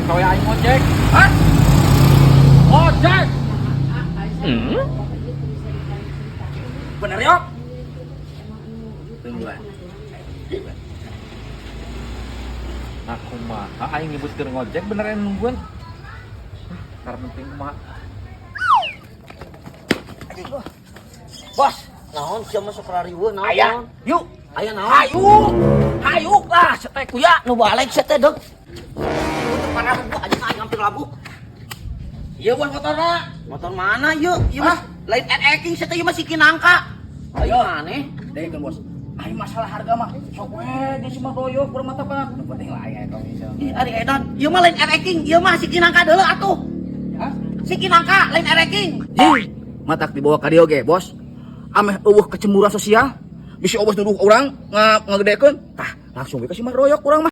Kawe aing ngojek. Hah? Ojek. Bener yok. Tungguan. Nah, kumaha aing nyebut keur ngojek bener yang nungguan. Karena penting kumaha. Bos, Naon sia mah sok rariweuh naon? Aya. Naon? Yuk. Aya naon? Hayu. Hayu lah setek kuya. Nu balik sia teh, Dog. Untuk parah gua aja aing hampir labuk. Iya bos motorna. Motor mana yeuh? Ieu mah lain RX sia teh, ieu mah si Kinangka. Ayo. Ayo aneh. Dengkeun bos. Aing masalah harga mah sok we di si doyok kurang mata pan. Nu penting lah aing aya komisi. Ih, ari edan, ieu mah lain RX, ieu mah si Kinangka deuleu atuh. Hah? Si Kinangka lain RX. Jing, matak dibawa ka dieu ge, bos. Ameh eueuh kecemburuan sosial. Bisi obos nuduh urang ngagedekeun. Tah, langsung we ka si Mardoyok urang mah.